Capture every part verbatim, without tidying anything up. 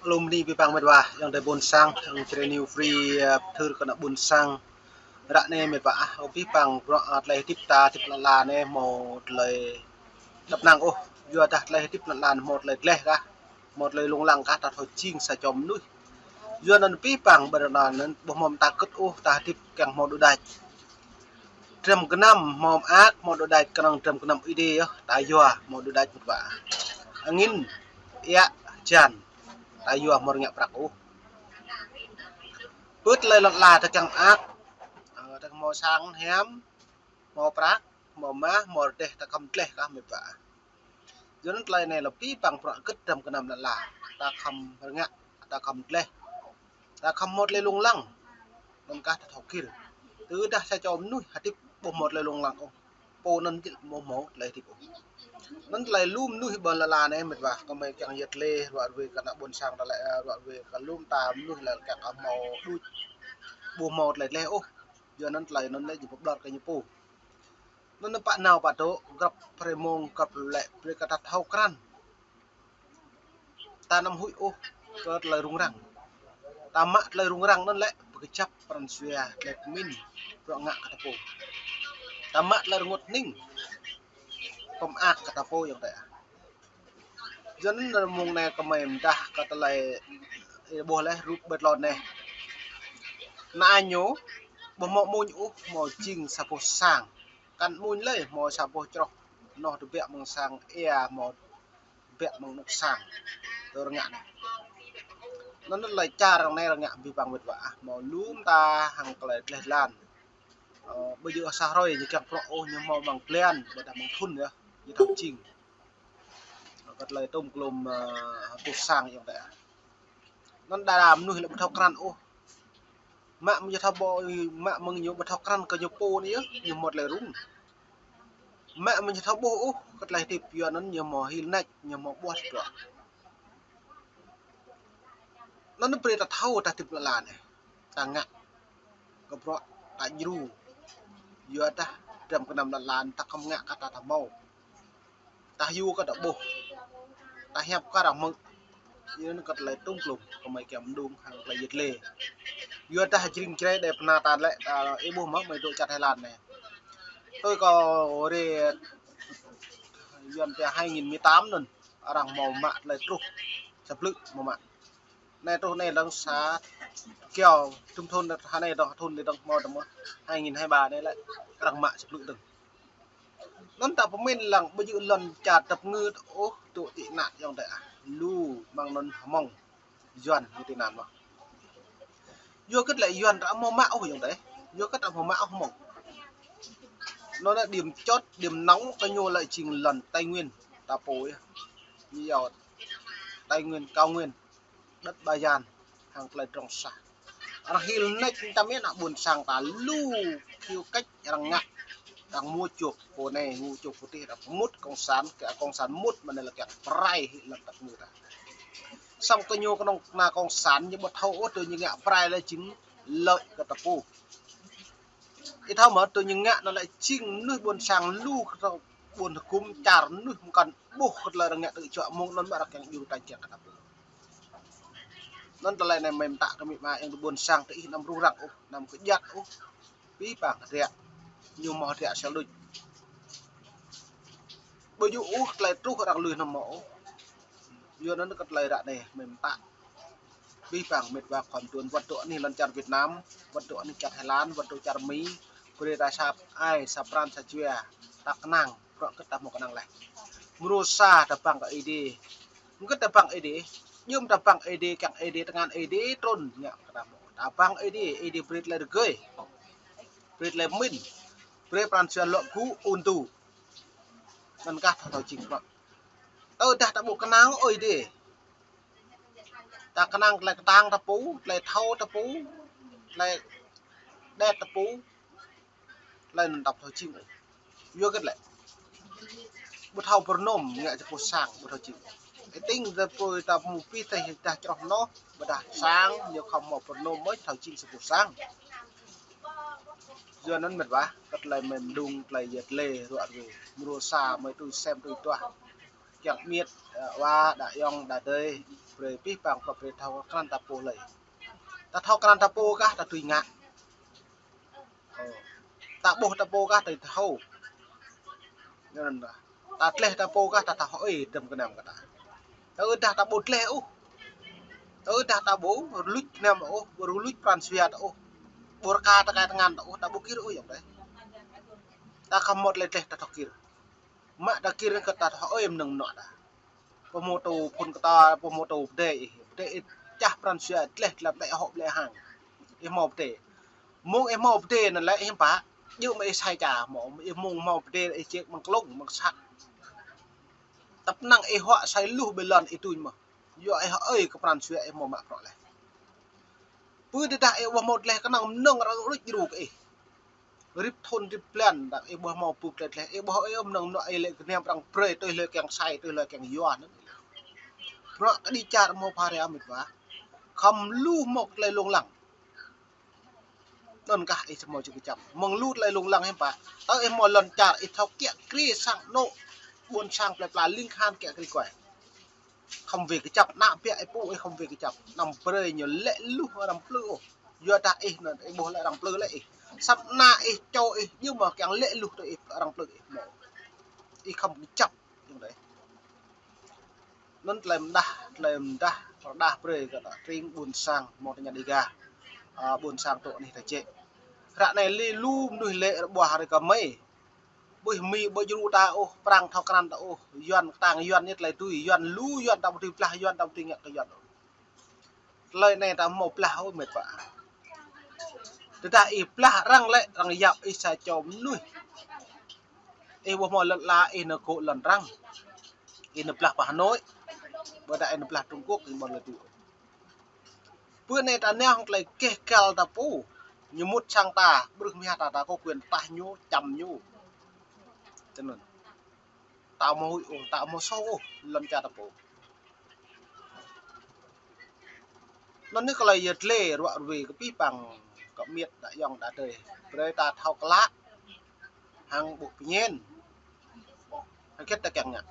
Alum ni pi pang met wa, yang dari ƀôn sang, yang Jrai New Free, eh, thur kơ ană ƀôn sang. Ră anai met wa ah, pi pang bruă, eh, tơlơi hơdip ta, hơdip lăn la anai hmâo tơlơi tơnap năng ôh. Yua dah tơlơi hơdip lăn la anai hmâo tơlơi gleh kah, hmâo tơlơi lông lăng kah, ta thâo jing sa čô mơnuih. Yua anŭn pi pang ƀơi anŭn ƀu hmâo mơta kơ̆t ôh, ta hơdip kiăng hmâo đôč đač. Dram gơnam hmâo mơak, hmâo đôč đač, kơnơ̆ng dram gơnam Ơi Adai yơh, ta yua hmâo đôč đač met wa. Angin, iă, hơjan, ta yua hmâo rơngiă prăk ôh. Pơ tơlơi lăn la ta kiăng mơak, eh, ta hmâo sang hiam, hmâo prăk, hmâo mah, hmâo rơdêh, ta khŏm gleh kah met wa. Yua anŭn tơlơi anai lĕ pi pang bruă hơgĕt dram gơnam lăn la, ta khŏm rơngiă, ta khŏm gleh, ta khŏm hmâo tơlơi lông lăng, anŭn kah ta thâo gir. Tơdah sa čô mơnuih hơdip ƀu hmâo tơlơi lông lăng ôh, pô anŭn či ƀu hmâo tơlơi hơdip ôh. Anŭn tơlơi lu mơnuih ƀơi lăn la anai met wa, kơmơi kiăng yăt lĕ, ruă ruê kơ ană ƀôn sang ta lĕ, ruă ruê kơ lu mơta mơnuih lĕ kiăng kơ hmâo đôč, ƀu hmâo tơlơi gleh ôh. Yua anŭn tơlơi anŭn lĕ či pơblŏr kơ ñu pô. Anŭn pă nao pă dŏ, grăp hrơi mông, grăp lĕ, brơi kơ ta thâo krăn. Ta anăm huĭ ôh kơ tơlơi rŭng răng. Ta mă tơlơi rŭng răng anŭn lĕ pơkơjăp pran jua, tơlơi pơmĭn, bruă ngă kơ ta pô. Ta mă tơlơi rơngot hning, pơmơak kơ ta pô ayŏng adơi ah. Yua anŭn mông anai kơmơi mơdah kơ tơlơi, ih ƀuh lĕ rup ƀơi tơlơi anai. Ană ñu ƀu hmâo amuñ ôh, hmâo jing sa boh sang. Kăn amuñ lơi, hmâo sa boh čroh, hơnoh tơbiă mơ̆ng sang ia, hmâo tơbiă mơ̆ng anŏ sang. Tơ rơngiă anai. Anŭn lĕ čar arăng anai rơngiă pi pang met wa ah, hmâo lu mơta hăng tơlơi gleh glan. Ơ, ƀu djơ̆ sa hrơi ñu kiăng bruă ôh, ñu hmâo mơ̆ng blan, ƀôdah mơ̆ng thŭn yơh, ñu thâo jing. Kơ tơlơi tŏm klŏm, ơ, boh sang ayŏng adơi ah. Anŭn đa đa mơnuih lĕ ƀu thâo krăn ôh. Mă mơ̆ng ñu thâo ƀu, mă mơ̆ng ñu ƀu thâo krăn kơ ñu pô anai yơh, ñu hmâo tơlơi rŭng. Mă mơ̆ng ñu thâo ƀuh ôh kơ tơlơi hơdip, yua anŭn ñu hmâo hil nač, ñu hmâo ƀuah tơdruă. Anŭn brơi ta thâo ta hơdip lăn la anai, ta ngă kơ bruă ta djru. Yua dah dram gơnam lăn la anai ta khŏm ngă kơ ta thâo hmâo. Ta hyu kơ ta ƀuh, ta hiăp kơ ta hmư̆. Yua anŭn kơ tơlơi tŏm klŏm kơmơi kiăng mơđung hăng tơlơi yăt lĕ. Yua dah jring jrai đe pơna ta lĕ, ta ih ƀuh mơ̆ mơi dŏ čar Thái Lan anai. Tui kâo rê Yuan pia hai nghìn mười tám anŭn, arăng hmâo mă tơlơi truh sa blư̆ hmâo mă. Anai truh anai dơ̆ng sa kiao, tŭm thŭn anai dơ̆ng, thŭn anai dơ̆ng hmâo dơ̆ng mơ̆, hai nghìn hai ba anai lĕ arăng mă sa blư̆ dơ̆ng. Anŭn ta pơmĭn lăng ƀu djơ̆ lŏn čar tơpơngư ôh, dŏ tị nạn ayŏng adơi ah. Lu mơ̆ng anŭn hmâo Yuan ñu tị nạn mơ̆. Yua hơgĕt lĕ Yuan ta hmâo mă ôh ayŏng adơi. Yua hơgĕt ta hmâo mă ôh hmâo. Anŭn lĕ điểm chốt, điểm nóng kơ ñu lĕ jing lŏn Tây Nguyên ta pô yơh. Ñu yua Tây Nguyên, Cao Nguyên, đất Ba Gian, hăng tơlơi Trông Sa. Arăng hil nač ta mơ̆ ană ƀôn sang ta lu khiêu khích arăng ngă. Arăng mua chuộc pô anai, mua chuộc pô adih, arăng mŭt cộng sản, kơ cộng sản mŭt mơ̆n anai lĕ kiăng pơrai hĭ lŏn tơpơngư ta. Samơ̆ kơ ñu kơnơ̆ng kơna cộng sản ñu ƀu thâo ôh tui ñu ngă pơrai lĕ jing lợi kơ ta pô. Ih thâo mơ̆ tui ñu ngă anŭn lĕ jing mơnuih ƀôn sang lu kơ ƀôn hơgŭm čar mơnuih mơkăn ƀuh kơ tơlơi arăng ngă tơ̆ juă mông anŭn mơ̆ arăng kiăng djru tañ jang kơ ta pô. Anŭn tơlơi anai mơi mơtă kơ amĭ ama ayŏng adơi ƀôn sang tơ ih anăm rŭng răng ôh, anăm kơjăt ôh. Pi pang hơdră, ñu hmâo hơdră sel đôč. Ƀu djơ̆ ôh tơlơi truh arăng lui anŭn mơ̆ ôh. Yua anŭn kơ tơlơi ră anai mơi mơtă. Pi pang met wa khŏm tuan wơ̆t dŏ anih lŏn čar Việt Nam, wơ̆t dŏ anih čar Thái Lan, wơ̆t dŏ čar Mi, brơi ta sa ai, sa pran, sa jua, ta kơnang, bruă hơgĕt ta hmâo kơnang laih. Mrô sa ta bang kơ Ơi Adai. Hơgĕt ta bang Ơi Adai, djơ̆ mơ̆ ta bang Ơi Adai, kiăng Ơi Adai, tơngan Ơi Adai trŭn ngă kơ ta hmâo. Ta bang Ơi Adai, Ơi Adai brơi tơlơi rơgơi, brơi tơlơi pơmĭn, brơi pran jua luă gŭ ôn tŭ. Anŭn kah ta thâo jing bruă. Tơdah ta ƀu kơnang ôh Ơi Adai, ta kơnang tơlơi kơtang ta pô, tơlơi thâo ta pô, tơlơi đet ta pô, tơlơi anŭn ta ƀu thâo jing ôh. Yua hơgĕt lĕ ƀu thâo pơrơnôm ngă sa boh sang ƀu thâo jing. Ih tĭng ta pô ta mŭ pĭ tơdah čroh anŏ, ƀôdah sang ñu khŏm hmâo pơrơnôm mơ̆ thâo jing sa boh sang. Yua anŭn met wa, kơ tơlơi mơi mơđung tơlơi yăt lĕ ruă ruê. Mrô sa mơi tui sem tui tuah. kiăng miet, ơ, wa, đa yŏng, đa adơi, brơi pih pang, pơbrơi thâo krăn ta pô lơi. Ta thâo krăn ta pô kah, ta tui ngă. Ơ, ta ƀuh ta pô kah, ta thâo. Anŭn ta. Ta tleh ta pô kah, ta thâo hơi dăm kơnăm kơ ta. Ta ư dah ta ƀu tleh ôh. Ta ư dah ta ƀu rơluč kơnăm ôh, ƀu rơluč pran jua ta ôh. Ƀu rơka ta kai tơngan ta ôh, ta ƀu kir ôh yŏng adơi. Ta khăm mơ̆t lĕ tleh ta thâo kir. Mă ta kir kơ ta thâo hơi mơnơ̆ng mơnuă ta. Pơhmutu phun kơta, pơhmutu pơdai ih. Pơdai ih čah pran jua tleh tlam đĕ hŏk ƀlĕ hăng. Ih hmâo pơdai. Mơ̆ng ih hmâo pơdai anŭn lĕ ih pă. Djơ̆ mơ̆ ih sai ča hmâo. Ih mơ̆ng hmâo pơdai ih ček mơ̆ng klông, mơ̆ng săk. Tơpă năng ih huă sai luh ƀơi lŏn ih tui mơ̆. Yua ih hơi kơ pran jua ih hmâo mă prŏ leh. Pơ tơdah ih ƀuh hmâo tleh kơnơ̆ng mơnơ̆ng arăng rŭč djru kơ ih. Rĭp thŭn rĭp blan, tơdah ih ƀuh hmâo pơ̆k tleh tleh, ih ƀuh ih mơnơ̆ng mơnuă ih lĕ kơnăm arăng brơi, tui hlơi kiăng sai, tui hlơi kiăng yua anŭn. Bruă kơđi čar hmâo phara mĕt wa. Khăm lu hmâo tơlơi lông lăng. Anŭn kah ih hmâo či kơjăp. Mơ̆ng lu tơlơi lông lăng hiư̆m pă. Tơ ih hmâo lŏn čar, ih thâo kiă kriê sang anŏ. Ƀôn sang plơi pla ling khan kiă kriê kuai. Khăm wơ̆t kơjăp, ană ƀiă ih pô ih khăm wơ̆t kơjăp. Anăm brơi ñu lĕ luh arăng plư ôh. Yua dah ih anŭn, ih ƀuh lĕ arăng plư lĕ ih. Samơ̆ ană ih čô ih, ñu mơ̆ kiăng lĕ luh tơ ih arăng plư ih mơ̆. Ih khăm kơjăp, yŏng adơi. Anŭn tơlơi mơdah, tơlơi mơdah, pơrơđah brơi kơ ta tring ƀôn sang, hmâo tơña Dega. Ơ, ƀôn sang tŏ anih ta jĕ. Ră anai lĕ lu mơnuih lĕ rơbuah rơi kơ mơi. Ƀuh Mi ƀu djru ta ôh, Prăng thâo krăn ta ôh, Yuan kơtang Yuan ñu tơlơi tui, Yuan lu Yuan ta ƀu tui blah, Yuan ta ƀu tui ngă kơ Yuan ôh. Tơlơi anai ta hmâo blah ôh mĕt wa. Tơdah ih blah arăng lĕ, arăng yap ih sa čô mơnuih. Ih ƀu hmâo lŏn ala, ih nao gŏ lŏn arăng. Ih nao blah pơ Hà Nội. Ƀôdah ih nao blah Trung Quốc, ih ƀu lĕ tui. Pơ anai ta nao hăng tơlơi keh kal ta pô. Ñu mŭt sang ta, brưh mia ta, ta có quyền tah ñu, čăm ñu. Tui anŭn. Ta hmâo huĭ ôh, ta hmâo soh ôh, lŏn čar ta pô. Anŭn anai kơ tơlơi yơh tơlơi ruă ruai kơ pih pang kơ miet đa yŏng đa adơi. Brơi ta thâo klă hăng ƀuh pơñen. Hơget ta kiăng ngă.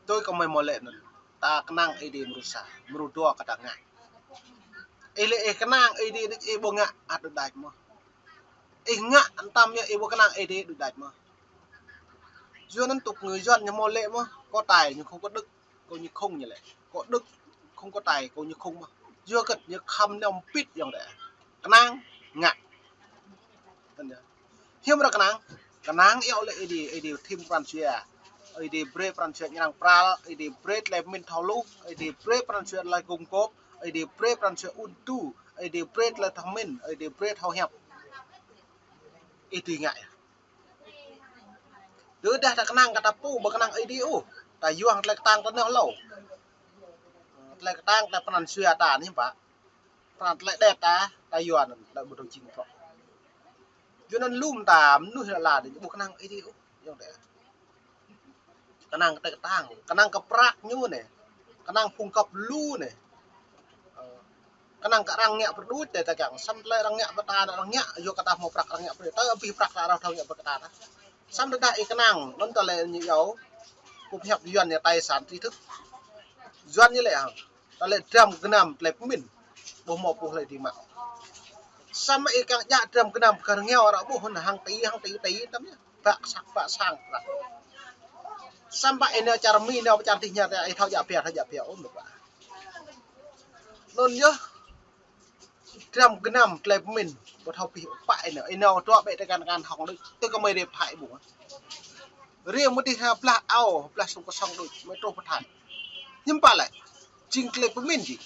Tui kơ mơi hmâo lĕ anŭn. Ta kơnang Ơi Adai mrô sa, mrô dua kơ ta ngă. Ih lĕ ih kơnang Ơi Adai đôč ih ƀu ngă ăt đôč đač mơ̆. Ih ngă anăm yơh ih ƀu kơnang Ơi Adai đôč đač mơ̆. Yua anŭn tŭk ngư Yuan ñu hmâo lĕ mơ̆, có tài nhưng không có đức, có như không ñu lĕ. Có đức không có tài, có như không mơ̆. Yua hơget ñu khăm nao pĭt yŏng adơi. Kơnang, ngă. Anŭn yơh. Hiư̆m arăng kơnang, kơnang iâu lĕ Ơi Adai, Ơi Adai thim pran jua. Ơi Adai brơi pran jua ñu arăng pral, Ơi Adai brơi tơlơi pơmĭn thâo hluh, Ơi Adai brơi pran jua tơlơi gum gôp, Ơi Adai brơi pran jua ŭn tŭ, Ơi Adai brơi tơlơi thâo mĭn, Ơi Adai brơi thâo hiăp. Ih tui ngă yơh. Tơdah ta kơnang kơ ta pô, ƀu kơnang Ơi Adai ôh. Ta yuang tơlơi kơtang ta nao hlâo. Tơlơi kơtang tơlơi pran jua ta anai pă. Pran tơlơi đet ta, ta yuang anŭn, tơlơi ƀu dŏ jing prŏ. Yua anŭn lŏm ta mơnuih lă lă anai ƀu kơnang Ơi Adai ôh. Yŏng adơi. Kơnang kơ tơlơi kơtang, kơnang kơ prăk ñu anai. Kơnang phung kăp lu anai. Ơ, kơnang kơ arăng ngă pơđuč tơ ta kiăng, samơ̆ tơlơi arăng ngă pơtă arăng ngă, yua kơ ta hmâo prăk arăng ngă pơđuč, tơ abih prăk ta arăng thâo ngă pơkơtă ta. Samơ̆ tơdah ih kơnang, anŭn tơlơi ñu iâu, kơ pơhiăp Yuan ñu tài sản tri thức. Yuan ñu lĕ hăng, tơlơi dram gơnam tơlơi pơmĭn, ƀu hmâo pô hlơi dưi mă. Samơ̆ ih kiăng djă dram gơnam pơkă rơngiao arăng ƀuh hăng tỉ, hăng tỉ, tỉ, tăm yơh. Bă săk bă sang prăk. Samơ̆ ih nao čar Mi nao pơ čar tih ña ta ih thâo djă pia, thâo djă pia ôh mơ̆. Anŭn yơh. Dram gơnam tơlơi pơmĭn. Ƀu thâo pih pă ih nao. Ih nao dŏ ƀĕ tơkan kan hŏng đôč. Tui kơ mơi rê pơthai ƀu. Rê mơ̆ tih ha blah ao, blah sung kơ song đôč. Mơi truh pơthai. Hiư̆m pă lĕ. Jing tơlơi pơmĭn jing.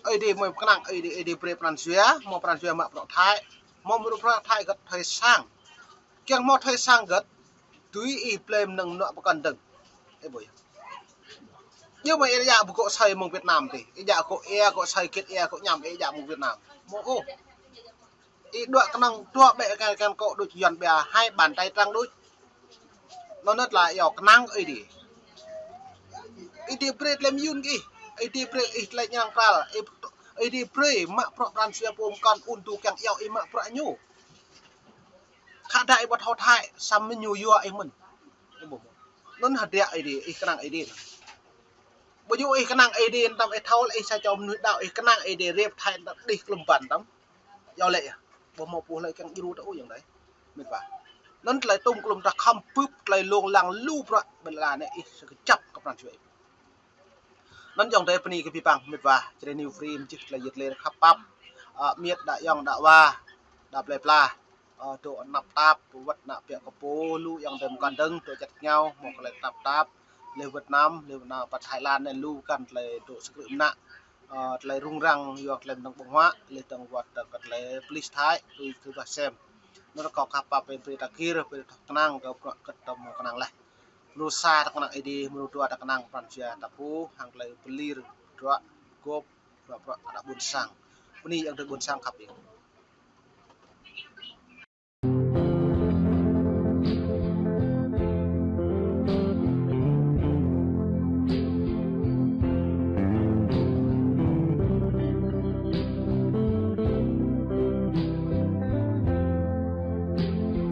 Ơi Adai mơi pơkơnang, Ơi Adai, Ơi Adai brơi pran jua, hmâo pran jua mă prăk Thái, hmâo mă prăk Thái găt thơi sang. Kiăng hmâo thơi sang găt, tui ih blơi mơnơ̆ng mơnuă pơkŏn dơ̆ng. Ơ ƀuh yơh. Yua mơi ih djă ƀu gŏ asơi mơ̆ng Việt Nam tih, ih djă gŏ ia, gŏ asơi gĕt ia, gŏ ñam, ih djă mơ̆ng Việt Nam. Hmâo ôh. Ih dŏ kơnơ̆ng dŏ ƀĕ kơ kơ kơ đôč Yuan ƀiă hai bàn tay trắng đôč. Anŭn anŭn tơlơi iâu kơnang Ơi Adai. Ơi Adai brơi tơlơi mơyun kơ ih. Ơi Adai brơi ih tơlơi ñang pral. Ơi Adai brơi mă prăk pran jua pô pơkŏn ŭn tŭ kiăng iâu ih mă prăk ñu. Khă dah ih ƀu thâo thai samơ̆ ñu yua ih mơ̆n. Anŭn hơdră Ơi Adai, ih kơnang Ơi Adai. Ƀu djơ̆ ih kơnang Ơi Adai, tăm ih thâo lĕ ih sa čô mơnuih đaŏ, ih kơnang Ơi Adai, rep thai tăm đih klum ban tăm. Yua lĕ, ƀu hmâo pô hlơi kiăng djru ta ôh ayŏng adơi. Mĕt wa. Anŭn tơlơi tŭm klum ta khŏm bưp tơlơi lông lăng lu bruă ƀơi lŏn anai ih sa kơjăp kơ pran jua. Anŭn ayŏng adơi bơni kơ abih bang mĕt wa, Jrai New Free mơčih tơlơi yet lĕ khăp pap. Ơ, mĕt đah ayŏng đah wa, đah plơi pla. Ơ, dŏ tơnap tap, wơ̆t ană ƀiă kơ pô lu ayŏng adơi mơkăn dơ̆ng, dŏ čăt kơñao, hmâo tơlơi tơnap tap. Lĕ Việt Nam, lĕ Việt Nam, pơ Thái Lan anai lu kăn tơlơi dŏ sơkrư̆ mơnă. Ơ, tơlơi rŭng răng, yua tơlơi mơnơ̆ng ƀơ̆ng huă, lĕ dơ̆ng wơ̆t dơ̆ng kơ tơlơi pơlis Thái, tui tui bah sem. Anŭn kâo khăp pap pơpŭ ta gir, pơpŭ ta kơnang, kơ bruă kơ tơm kơnang laih. Mrô sa ta kơnang Ơi Adai, mrô dua ta kơnang pran jua ta pô, hăng tơlơi pơlir, bruă, gŏp, bruă, bruă, ta ƀôn sang. Bơni ayŏng adơi ƀôn sang khăp ih.